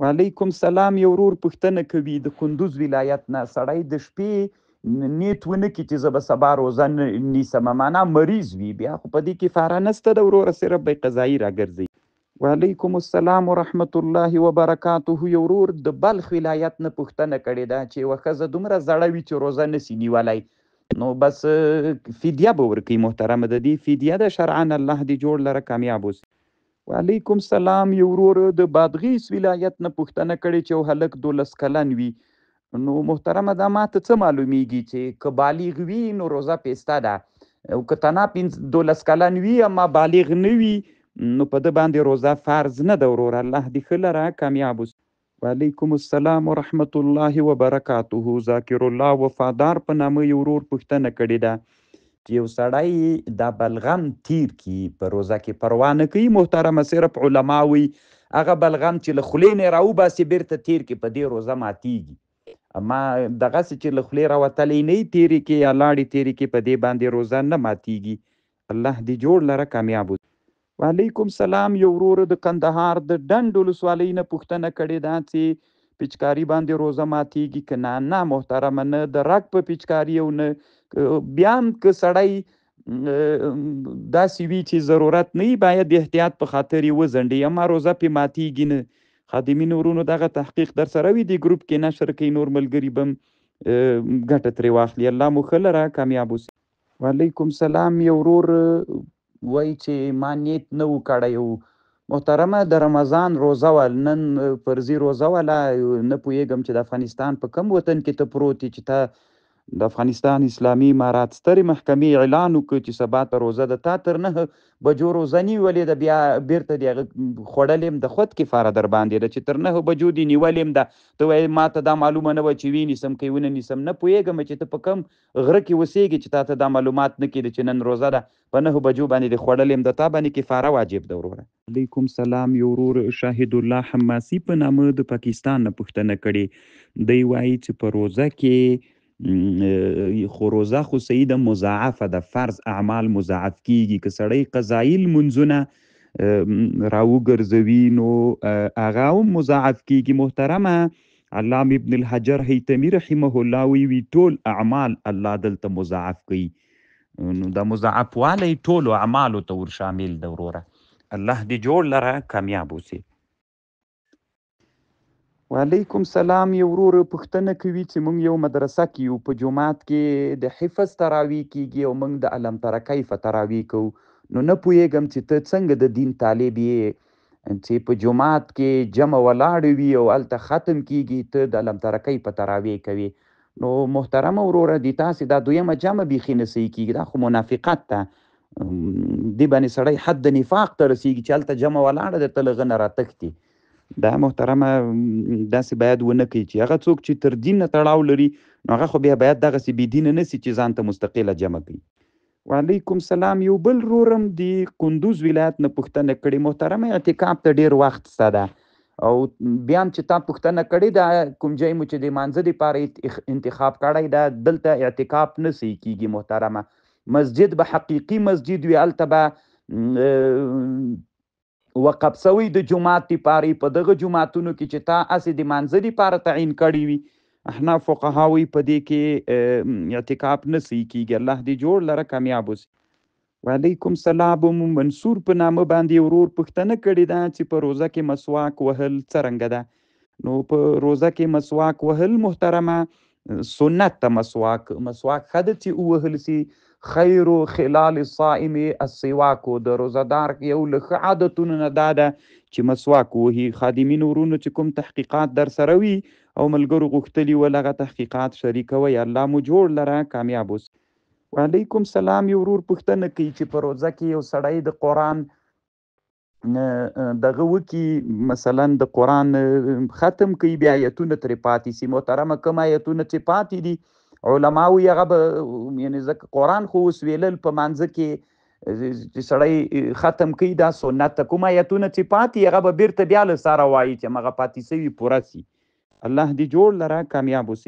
وعلیکم سلام. یو ورور پوښتنه کوي د کندوز ولایت نه، سړی د شپې نیت ونه کړي چې زه به سبا روزه نیسم، معنا مریض وي، بیا خو په دې کفاره نسته د وروره، صرف به قضایي راګرځي. وعلیکم السلام ورحمت الله وبرکاته. یو ورور د بلخ ولایت نه پوښتنه کړې ده چې یوه ښځه دومره زړه وي چې روزه نسي نیولی، نو بس فدیه به ورکوي. محترمه، د دې فدیه ده شرعا، الله دې جوړ لره، کامیاب اوسي. وعلیکم سلام. یو ورور د بادغیس ولایت نه پوښتنه کړې چې یو هلک 12 کلن وي، نو محترمه دا ماته څه معلومیږي چې که بالغ وي نو روزه پیسته ده، او که تنها 12 کلن وي اما بالغ نه وي نو په ده باندې روزه فرض نه ده. وروره الله دې ښه لره، کامیاب اوسې. وعلیکم السلام ورحمت الله وبرکاته. ذاکر الله وفادار په نامه یو ورور پوښتنه کړې ده چې یو سړی دا بلغم تیر کی په روزه کې پروا نه کوي. محترمه، صرف علما وایي هغه بلغم چې له خولې نه راوباسي بیرته تیر کې په دې روزه ماتیږي، اما دغسې چې له خولې راوتلی نه تیرې کې یا لاړې تیرې کې په دې باندې روزه نه ماتیږي. الله دې جوړ لره، کامیاب اوسې. وعلیکم سلام. یو ورور د کندهار د ډنډ ولسوالۍ نه پوښتنه کړې ده چې پیچکاری باندې روزه ماتیږي که نه؟ نه محترمه، نه د رګ په پیچکاری او نه بیا هم که سړی داسې وي چې ضرورت نه وي باید د احتیاط په خاطر یې وځنډي، اما روزه پې ماتیږي نه. خادمین ورونو دغه تحقیق در سره وي، دې ګروپ کې نشر کوي، نور ملګري به هم ګټه ترې واخلي. الله مو ښه لره، کامیاب اوسئ. وعلیکم سلام. یو ورور وایي چې ما نیت نه و کړی و. محترمه، د رمضان روزه وه، نن فرضي روزه وله، نه پوهېږم چې د افغانستان په کوم وطن کې ته پروت یې چې تا د افغانستان اسلامي امارات سترې محکمې اعلان وکړ چې سبا ته روزه ده، تا تر 9 بجو روزه نیولې ده، بیا بیرته دې هغه خوړلې هم د خود کفاره در باندې ده چې تر 9 بجو دې نیولې هم ده. ته وایې ما ته دا معلومه نه وه چې ویې نیسم که یې ونه نیسم. نه پوهېږم چې ته په کوم غره کې اوسېږې چې تا ته دا معلومات نه کېده چې نن روزه ده، په 9 بجو باندې دې خوړلې هم ده، تا باندې کفاره واجب ده وروره. علیکم سلام. یو ورور شاهد الله حماسي په نامه د پاکستان نه پوښتنه کړې، دی وایي چې په روزه کې خو روزه خو صحیح ده مضاعفه ده، فرض اعمال مضاعف کیږي، که سړی قضایي لمونځونه راوګرځوي نو هغه هم مضاعف کیږي. محترمه، علامه ابن الحجر هیتمي رحمه الله وی ټول اعمال الله دلته مضاعف کوي، نو دا مضاعف والی ټولو اعمالو ته ور شامل ده. وروره الله دې جوړ لره، کامیاب اوسې. وعلیکم سلام. یو ورور پوښتنه کوي چې موږ یو مدرسه کې یو، په جومات کې د حفظ تراویح کیږي او موږ د الم تر کیف تراویح کوو، نو نه پوهېږم چې ته څنګه د دین طالب یې چې په جومات کې جمع ولاړ وي او هلته ختم کیږي، ته د الم تر کیف تراویح کوې. نو محترمه وروره، د تاسې دا دویمه جمع بیخي نه صحیح کیږي، دا خو منافقت ده، دې باندې سړی حد د نفاق ته رسیږي چې هلته جمع ولاړه ده ته له هغه نه راتښتې. دا محترمه داسې باید ونه کوي چې هغه څوک چې تر دین نه تړاو لري نو هغه خو بیا باید دغسې بې دینه نه سي چې ځان ته مستقله جمع کوي. وعلیکم سلام. یو بل ورور هم د کندوز ولایت نه پوښتنه کړې. محترمه، اعتکاف ته ډېر وخت سته ده او بیا هم چې تا پوښتنه کړې ده کوم ځای مو چې د لمانځه دپاره انتخاب کړی ده، دلته اعتکاف نه صحیح کیږي. محترمه، مسجد به حقیقي مسجد وي، هلته به وقف سوی د جومات دپاره، په دغه جوماتونو کې چې تا هسې د لمانځه دپاره تعین کړی وي، احناف فقها وایي په دې کې اعتکاف نه صحیح کیږي. الله دې جوړ لره، کامیاب اوسې. وعلیکم سلام. منصور په نامه باندې ورور پوښتنه کړې ده چې په روزه کې مسواک وهل څرنګه ده؟ نو په روزه کې مسواک وهل محترمه سنت ته مسواک ښه ده چې ووهل سي. خیر خلال الصائم السواک، د روزهدار یو له ښه عادتونو نه دا ده چې مسواک ووهي. خادمین ورونو چې کوم تحقیقات در سره وي او ملګرو غوښتلي ول هغه تحقیقات شریکوئ. الله مو جوړ لره، کامیاب اوسئ. وعلیکم سلام. یو ورور پوښتنه کوي چې په روزه کې یو سړی د قرآن دغه وکي، مثلا د قرآن ختم کوي بیا آیتونه ترې پاتې سي. محترمه، کوم آیتونه چې پاتې دي علما وایي هغه به یعنې ځکه قرآن خو اوس ویلل په مانځه کې چې سړی ختم کوي دا سنت ده، کوم آیتونه چې پاتې هغه به بیرته بیا له سره وایي چې همغه پاتې سوي پوره سي. الله دې جوړ لره، کامیاب اوسئ.